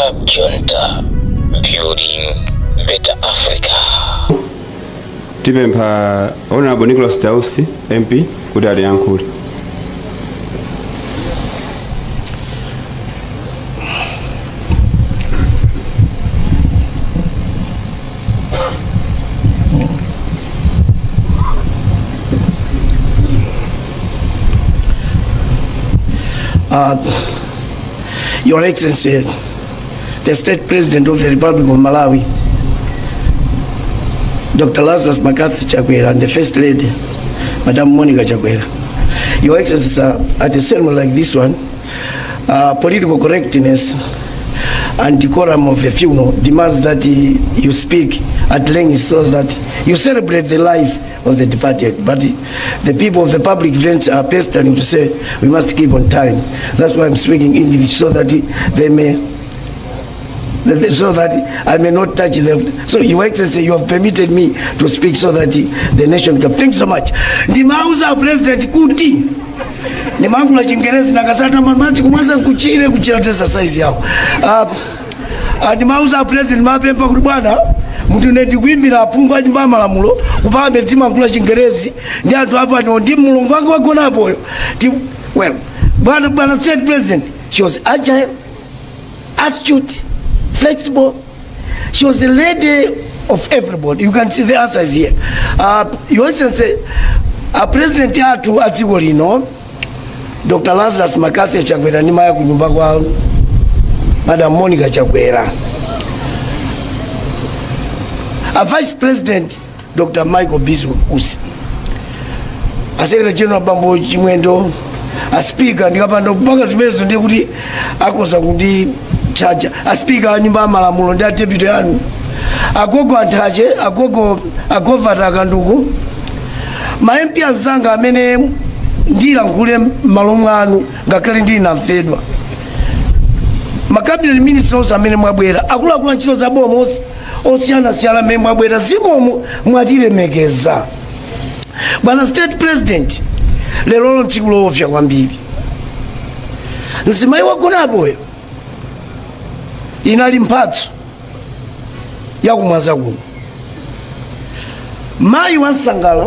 Cab Junta, building better Africa. Tipempha Honorable Nicholas Dausi MP kuti atiyankhule. Your Excellency, the State President of the Republic of Malawi, Dr. Lazarus McCarthy Chakwera, and the First Lady, Madam Monica Chakwera. Your Excellency, sir, at a ceremony like this one, political correctness and decorum of a funeral demands that you speak at length so that you celebrate the life of the departed. But the people of the public events are pestering to say we must keep on time. That's why I'm speaking English, so that they may so that I may not touch them. So, Your Excellency, you have permitted me to speak so that the nation can. Thank you so much. Ndimauza President kuti ndimayankhula Chingerezi nakasata madzi kumwaza kuchire kuchira tesa size yawo. Ndimauza President, mapempa kuti bwana munthu ine ndikuimbira aphungu a Nyumba ya Malamulo ku Parliament, timayankhula Chingerezi ndi anthu apo ndi mulungu wanga wagonapoyo. Well, bwana State President, she was agile, astute, flexible. She was a lady of everybody. You can see the answers here. Your Excellency, a President athu a dziko lino, Dr. Lazarus McCarthy Chakwera, ndi mayi kunyumba kwa Madam Monica Chakwera, a Vice President Dr. Michael Bizwick Usi, a Secretary General Bambo Chimwendo, a Speaker, ndikapanda kupanga zimenezo ndiye kuti akoza kundichaja, a Speaker a Nyumba ya Malamulo ndi a deputy anu, agogo Anthache, agogo agovata akanduku, ma MP anzanga amene ndilankhule m'malo mwanu ngakhale ndili namfedwa, ma cabinet minister onse amene mwabwera, akuluakulu a ntchito za boma osiyanasiyana amene mwabwera, zikomo mwatilemekeza. Bwana State President, lerolo tsiku loopsa kwambiri. Mzimayi wagonapoyo inali mphatso yakumwaza kuno, mayi wa Nsangala,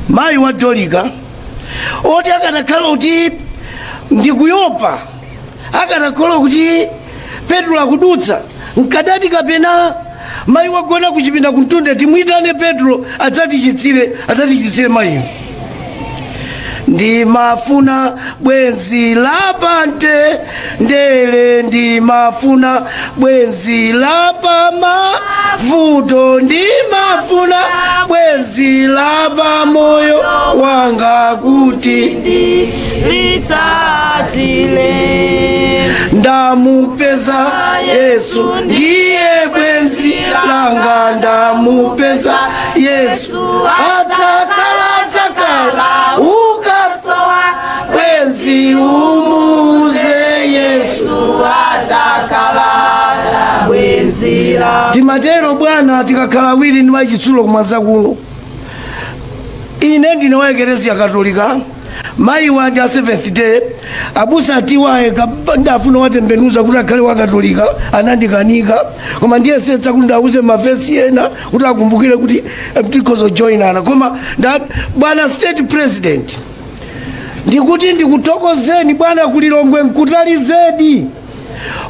mayi wa Dorika, oti akanakhala kuti ndikuyopa, akanakhala kuti Petro akudutsa nkadati kapena mayi wagona kuchipinda kumtunde, timuyitane Petro adzatichitsire mayiyo. Ndimafuna bwenzi lapante ndele, ndimafuna bwenzi lapa mavuto, ndimafuna bwenzi lapa moyo wanga kuti ndilitsatile. Ndamupeza Yesu, ndiye bwenzi langa, ndamupeza Yesu, adzakhala adzakhala ukasowa bwenzi umuze Yesu. Adzakhala bwenzi la Timatero bwana, tikakhala awiri ndi mayi Chitsulo kumwaza kuno. Ine ndine wa Eklezia Katolika, mayi wandi a Seventh Day. Abusa atiwaye ndafuna watembenuza kuti akhale wa Katolika, anandikanika, koma ndiyesetsa kuti ndauze mavesi ena kuti akumbukire kuti tikhoza joinana. Koma bwana State President, ndikuti ndikuthokozeni bwana, kulilongwe nkutali zedi.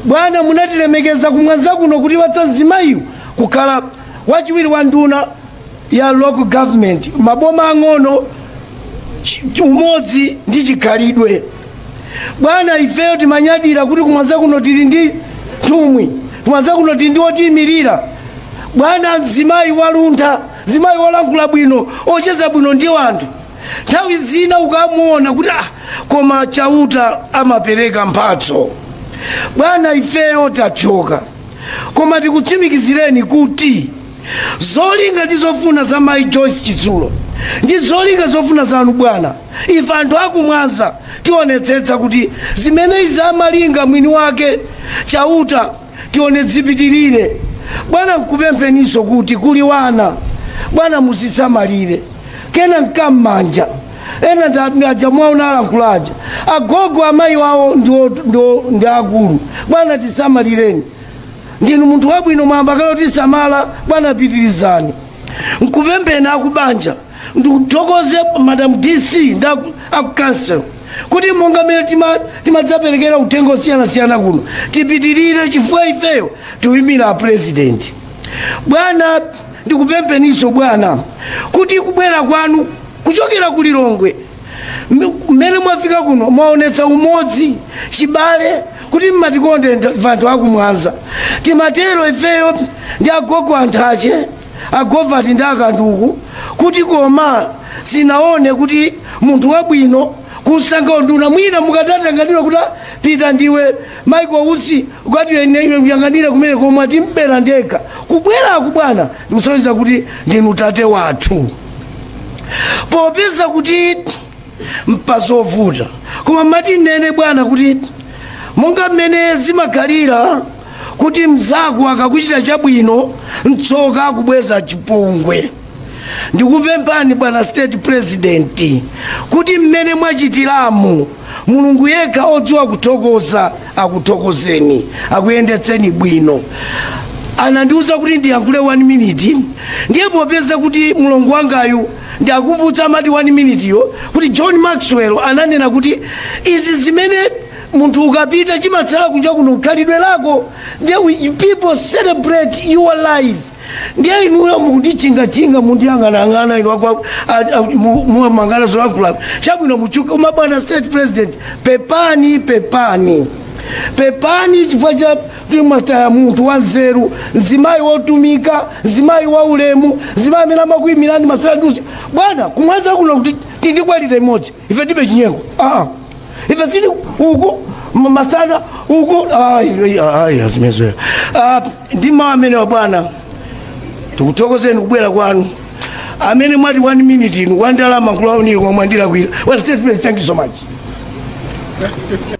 Bwana, munatilemekeza kumwanza kuno kuti watsa mzimayiyu kukhala wachiwiri wa nduna ya local government, maboma ang'ono, umodzi ndi chikhalidwe. Bwana, ifeyo timanyadira kuti kumwanza kuno tili ndi nthumwi, kumwanza kuno tili ndi otiyimirira. Bwana, mzimayi waluntha, mzimayi wolankhula bwino, ocheza bwino ndi anthu, nthawi zina ukamuona kuti koma Chauta amapereka mphatso. Bwana, ifeyo tachoka, koma tikutsimikizireni kuti zolinga ndi zofuna za mayi Joyce Chitsulo ndi zolinga zofuna zanu bwana, ife anthu akumwanza tionetsetsa kuti zimene izi amalinga mwini wake Chauta tione zipitirire. Bwana, nkupempheninso kuti kuli wana, bwana, muzisamalire kena mkam'manja. Ena ndi aja mwaona alankhula aja, agogo, amayi wawo ndi akulu. Bwana, tisamalireni, ndinu munthu wabwino, mwamba kale tisamala. Bwana, pitirizani. Nkupempheni akubanja, ndikuthokoze Madam DC ndi aku council kuti monga mmene timadzaperekera uthenga osiyanasiyana kuno, tipitirire chifukwa ifeyo tiwimira a president. Bwana, ndikupempheninso bwana kuti kubwera kwanu kuchokera ku Lilongwe, mmene mwafika kuno mwaonetsa umodzi, chibale, kuti mmatikonde anthu akumwanza. Timatero ifeyo ndi agogo anthache, agovati ndi akanduku, kuti koma sinaone kuti munthu wabwino kusankha nduna. Mwina mukadatanganira kuti, "Ah, pita ndiwe Michael Usi, ukatiyang'anire kumene," komwe timbera ndekha kubweraku. Bwana, ndikusonyeza kuti ndinu tate wathu, popeza kuti mpazovuta. Koma mati nene bwana kuti monga mmene zimakhalira kuti mzako akakuchita chabwino, mtsoka akubweza chipongwe, ndikupemphani bwana State President kuti mmene mwachitiramu, Mulungu yekha odziwa kuthokoza akuthokozeni, akuyendetseni bwino. Anandiuza kuti ndiyankhule 1 minute, ndiye popeza kuti mulongo wangayu ndiakumbutsa amati 1 minute yo kuti John Maxwell ananena kuti izi zimene munthu ukapita chimatsala kunja kuno khalidwe lako. Ndiye people celebrate your life. Ndiye inuyo mukundichinga-chinga, mundiyang'anang'ana inu mumangana zolankhula chabwino muchuka. Uma bwana State President, pepani, pepani, pepani chifukwa cha kuti mwataya munthu wanzeru, mzimayi wotumika, mzimayi wa ulemu, mzimayi amene amakuyimirani masaladusi. Bwana, kumwanza kuno kuti tindikwalite imodzi, ife tibe chinyengo. Aa, ife sili uku masana uku. Ayi, ayi, azimezoya ndi mawu amene wa bwana, tikuthokozeni kubwera kwanu. Amene mwati 1 minute inu wandalama nkulauniro komwe mwandilakwira. Well, State President, thank you so much.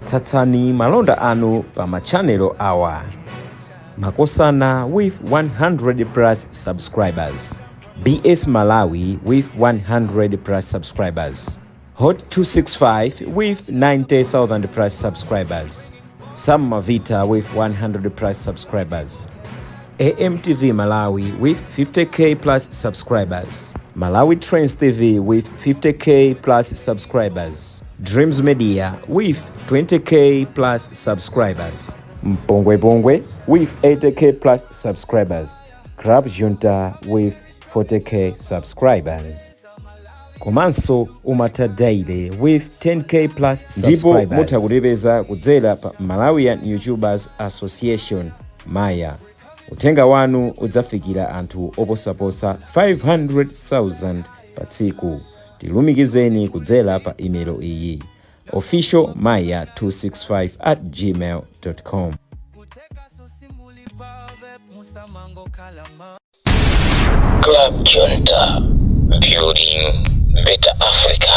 Tsatsani malonda anu pa machanelo awa: Makosana with 100 plus subscribers, BS Malawi with 100 plus subscribers, Hot 265 with 90,000 plus subscribers, Sam Mavita with 100 plus subscribers, AMTV Malawi with 50K plus subscribers, Malawi Trends TV with 50K plus subscribers, Dreams Media with 20K plus subscribers, Mpongwe Pongwe with 80K plus subscribers, Club Junta with 40K subscribers. Komanso Umata Daily with 10K plus. Ndipo mutha kutipeza kudzera pa Malawian YouTubers Association, Maya. Uthenga wanu udzafikira anthu oposaposa 500,000 pa tsiku. Tilumikizeni kudzera pa imelo iyi: officialmaya265@gmail com. Club Junta, building better Africa.